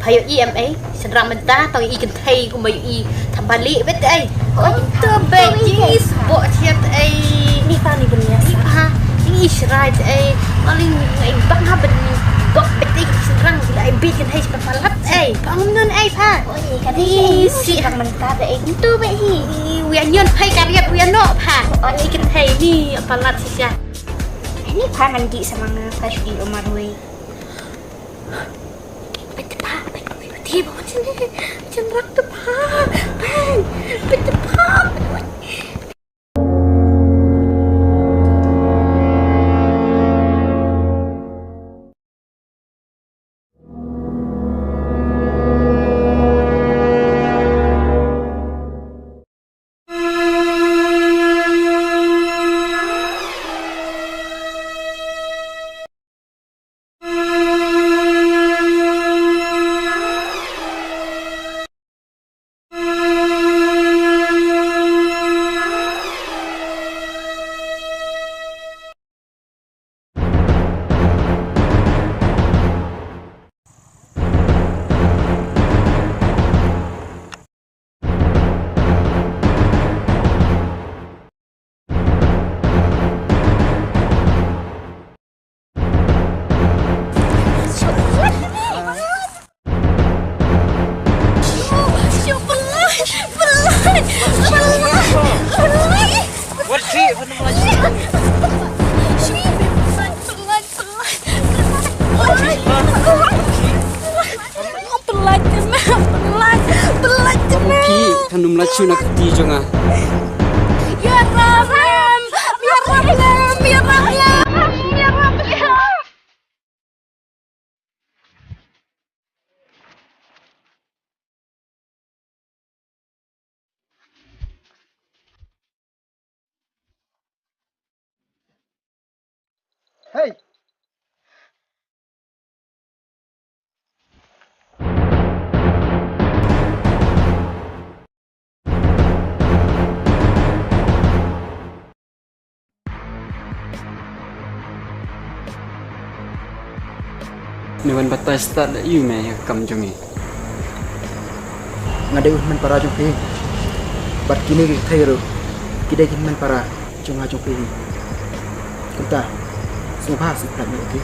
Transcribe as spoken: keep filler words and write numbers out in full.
Ayo i em ei, shynrang mynta tang i kynthei kumba i thamali bet ei. Oi, to bet i sbok thiat ei. Ni pa ni bun ya. Ni pa, ni shrai ei. Aling ei bang ha ben ni bok bet ei shynrang bila ei bet kynthei shynrang palat ei. Bang nun ei pa. Oi, ka ni si bang mynta bet ei. To bet hi. Wi anyon phai kariat wi ano pa. Oi, kynthei ni palat shisha. Ni pa ngan di sama nga pa shudi omar wi. Pynlait, pynlait, pynlait. Ki, kan ym lait shuh na kti jong nga. Ya Rabbi, ya Rabbi, ya Rabbi, ya Rabbi. Hey. Ne wan batai stad da yu me ya kam jong i. Nga dei u hynmen para jong phi. Bad kine ki thei ruh ki dei ki hynmen para jong nga jong phi. Kumta sngewbha sngewbha me, okay?